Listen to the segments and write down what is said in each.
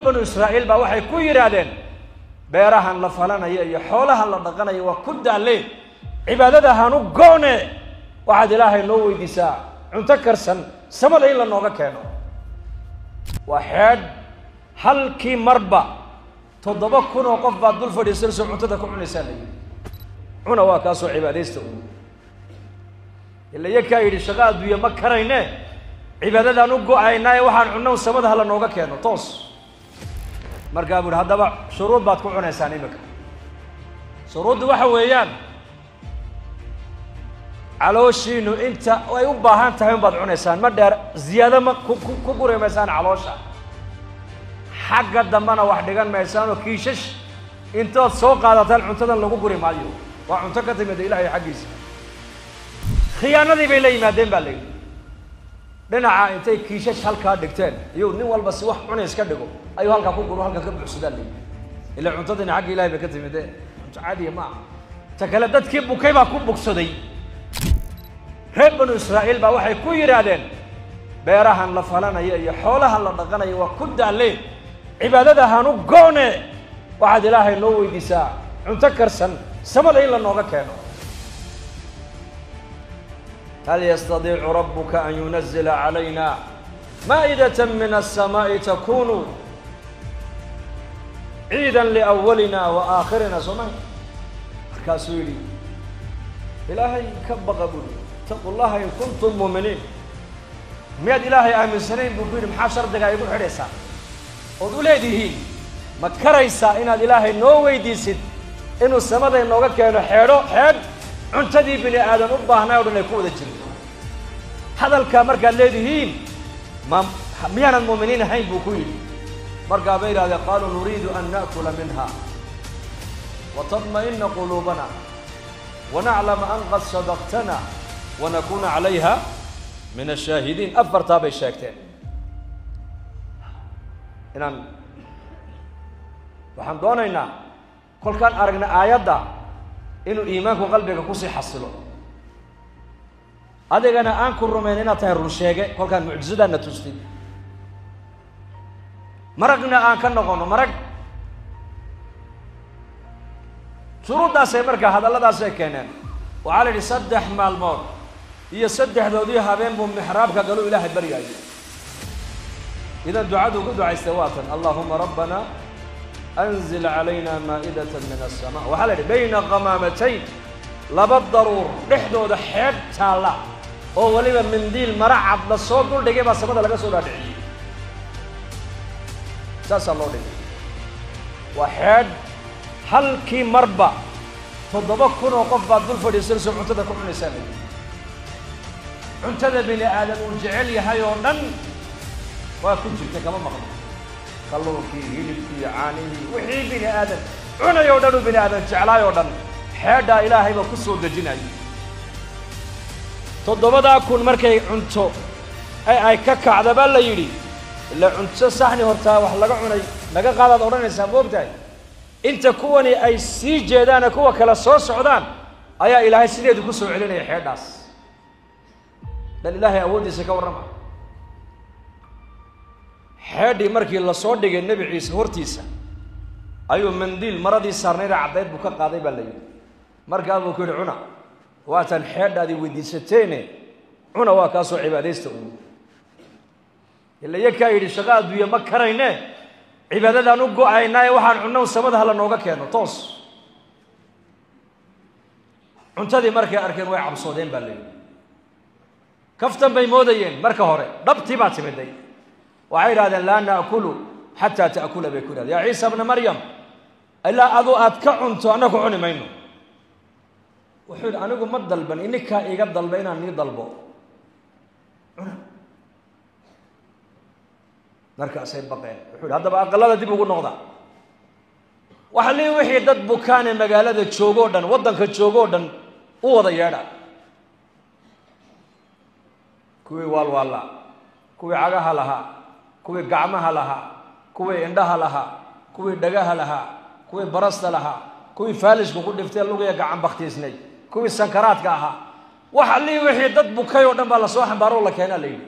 Banu Israa'iil baa waxay ku yidhaahdeen beerahan la falanaya iyo xoolahan la dhaqanaya waa ku daaleen, cibaadada hanu goone, waxaad Ilaahay noo weydiisaa cunto karsan samada in la nooga keeno. Waa xeedh halkii marba 7000 oo qof baad dul fadhiisanayso cuntada ku cunaysaa la yidhi. Cuna waa kaasoo cibaadaysta ugu. Ila iyakaa yidhi shaqo adduunya ma karayne, cibaadadaan u go-aynaaye waxaan cunno samada hala nooga keeno toos. Markaa buu yidhi haddaba shuruud baad ku cunaysaan iminka. Shuruuddu waxa weeyaan calooshiinu inta ay u baahan tahay un baad cunaysaan, ma dheer ziyaado ma ku guri maysaan caloosha, xagga dambena wax dhigan maysaan oo kiishash intood soo qaadataan cuntadan lagu guri maayo, waa cunto ka timida Ilaahay xaggiisa. Khiyaanadii bay la yimaadeen baa la yidhi. Dhinaca intay kiishash halkaa dhigteen iyuu nin walba si wax cunays ka dhigo ayuu halkaa ku guro, halkaa ka buuxsadaa la yidhi. Ila cuntadani xagga Ilahay bay ka timide, cunto caadiya ma aha. Ta kale dadkii bukay baa ku bogsaday. Reer Banu Israa'iil baa waxay ku yidhaahdeen beerahan la falanaya iyo xoolahan la dhaqanaya waa ku daaleen, cibaadada hanu goone, waxaad Ilaahay noo weydiisaa cunto karsan samada in la nooga keeno. Hal yastadiicu rabbuka an yunazila calayna maa'idatan min alsamaa'i takunu ciidan liawalina wa aakhirina. Soo maha? Markaasuu yidhi Ilaahay ka baqa buu yidhi, ittaqu llaha in kuntum muuminiin. Miyaad Ilaahay aaminsanayn buu ku yidhi, maxaa shardigaa igu xidhaysaa ood u leedihiin? Ma karaysaa inaad Ilaahay noo weydiisid inuu samada inooga keeno xeedho xeedh cuntadii bini aadan u baahnay o dhan ay ku wada jirto? Hadalkaa markaad leedihiin ma miyaanad muuminiin ahayn buu ku yidhi. Markaa bay yidhahdeen qaaluu nuriidu an na'kula minha wa tatma'ina quluubana wa naclama an qad sadaqtana wa nakuuna calayha min ashaahidiin. Afartaa bay sheegteen. Inaan waxaan doonaynaa kolkaan aragna aayadda inuu iimaanku qalbiga kusii xasilo, adigana aan ku rumayn inaad tahay run sheege kolkaan mucjizadaana tustid, maragna aan ka noqono marag. Shuruuddaasay markaa hadalladaasay keeneen. Waxaa la yidhi 3 maalmood iyo 3doodii habeen buu mixraabka galu Ilaahay baryaayo. Idan ducadu ku ducaystay waa tan: allahuma rabbana anzil calayna maa'idatan min aلsamaa. Waxaa la yidhi bayna khamaamatayn, laba daruur dhexdooda xeedh taalla oo weliba mindiil mara cad la soo duldhigay baa samada laga soo dhaadhiciyey. Saasaa loo dhigay. Waa xeedh halkii marba 7000 oo qof baad dul fadhiisanayso cuntada ku cunaysaa la yidhi. Cuntada bini aadam uu jecel yahay oo dhan waa ku jirta, kama maqno. Kalluunkii, hilibkii, caanihii, wixii bini aadam cunay oo dhan uu bini aadam jeclaay oo dhan xeedhaa Ilaahay baa ku soo dejinayay. 7000 markay cunto ay ka kacda baa la yidhi, ila cunto saxni hortaa wax laga cunay naga qaadaad odhanaysaa ma ogtahay. Inta kuwani ay sii jeedaane kuwa kale soo socdaan ayaa Ilaahay sideedu ku soo celinaya xeedhaas. Bal Ilaahay awooddiisa ka warrama. Xeedhii markii lasoo dhigay Nebi Ciise hortiisa ayuu mandiil maradii saarnayd ee caddayd buu ka qaaday baa la yidhi. Markaa buu ku yidhi cuna, waatan xeedhaadii weydiisateene cuna, waa kaasoo cibaadaysta ugu. Ila iyakaa yidhi shaqo adduunya ma karayne, cibaadadaan u go-aynaaye waxaan cunno samada hala nooga keeno toos. Cuntadii markay arkeen way cabsoodeen baa la yidhi. Kaftan bay moodayeen marka hore, dhabtii baa timiday. Waxay yidhahdeen laa na'kulu xataa ta'kula bay ku yidhahdeen. Yaa Ciisa bna Maryam, ilaa adu aad ka cunto anna ku cuni mayno. Wuxuu yidhi anigu ma dalban, ininkaa iga dalba inaan nii dalbo. Cuna. Markaasay baqeen. Wuxuu yidhi haddaba aqalada dib ugu noqda. Waxa lii wixii dad bukaane magaalada joogoo dhan, waddanka joogoo dhan u wada yeedha. Kuwii waalwaallaa, kuwii cagaha lahaa, kuwii gacmaha lahaa, kuwii indhaha lahaa, kuwii dhagaha lahaa, kuwii barasta lahaa, kuwii faalishku ku dhiftee lugiya gacan baktiisnay, kuwii sankaraadka ahaa, waxa lii wixii dad bukay oo dhan baa lasoo xambaaro oo la keenaa la yidhi.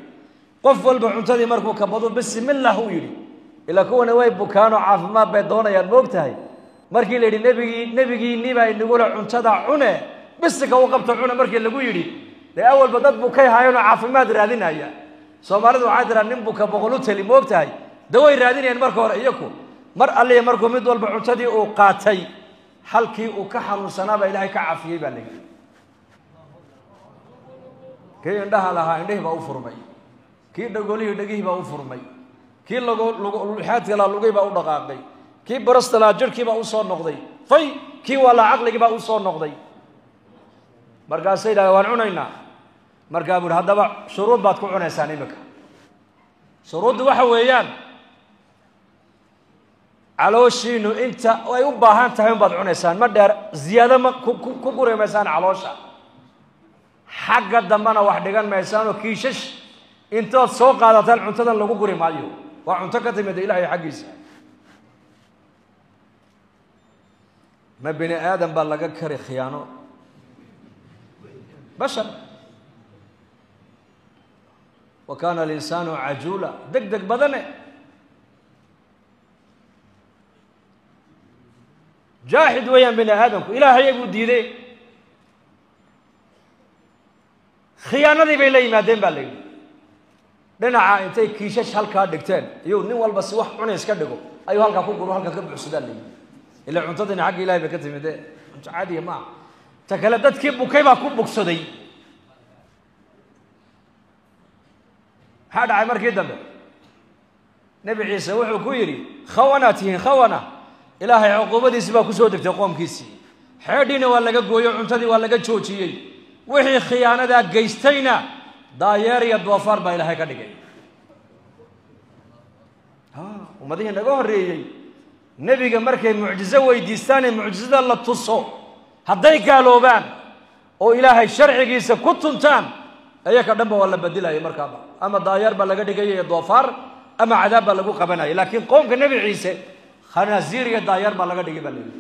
Qof walba cuntadii markuu kabado bismillah uu yidhi, Ilaa kuwana way bukaanoo caafimaad bay doonayaan, moogtahay. Markii la yidhi nebigiinii baa inagula cuntada cune, bisika u qabta cune, markii lagu yidhi dee awalba dad bukay haayeenoo caafimaad raadinaya. Soomaalidu waxay tiraa nin buka boqol u teli, moogtahay. Daway raadinayaan marka hore iyaku. Mar alliya markuu mid walba cuntadii uu qaatay, halkii uu ka xanuunsanaa baa Ilaahay ka caafiyey baa la yidhi. Kii indhaha lahaa indhihii baa u furmay, kii dhagolihii dhegihii baa u furmay, kii luxaadka lahaa lugihii baa u dhaqaaqay, kii barasta lahaa jirhkii baa u soo noqday, fay kii waalaa caqligii baa u soo noqday. Markaasay yidhahdeen waan cunaynaa. Markaa buu yidhi haddaba shuruud baad ku cunaysaan iminka. Shuruuddu waxa weeyaan calooshiinu inta ay u baahan tahay unbaad cunaysaan, ma dheer ziyaado ma ku guri maysaan caloosha, xagga dambena wax dhigan maysaan oo kiishash intood soo qaadataan cuntadan lagu guri maayo. Waa cunto ka timid Ilaahay xaggiisa. Ma bini aadam baa laga kari khiyaano? Bashar. Wa kaana alinsaanu cajuula, deg deg badane, jaaxid weeyaan bini aadamku. Ilaahay buu diiday, khiyaanadii bay la yimaadeen baa la yidhi. Dhinaca intay kiishash halkaa dhigteen iyuu nin walba si wax cunays ka dhigo ayuu halkaa ku guro, halkaa ka buuxsadaa la yidhi. Ila cuntadani xagga Ilahay bay ka timide, cunto caadiya maaha. Ta kale dadkii bukay baa ku bogsaday. Maxaa dhacay markii dambe? Nebi Ciise wuxuu ku yidhi khawanaa tihiin, khawana. Ilaahay cuquubadiisii baa kusoo degtay qoomkiisii, xeedhiina waa laga gooyo, cuntadii waa laga joojiyey. Wixii khiyaanadaa geystayna daayeer iyo doofaar baa Ilaahay ka dhigay. Ummadihii naga horreeyey nebiga markay mucjizo weydiistaanee mucjizada la tuso, hadday gaaloobaan oo Ilaahay sharcigiisa ku tuntaan, iyaka dhanba waa la bedilayay markaaba, ama daayeer baa laga dhigaya iyo doofaar, ama cadaab baa lagu qabanaya. Laakiin qoomka Nebi Ciise khanaasiir iyo daayeer baa laga dhigay baa la yidhi.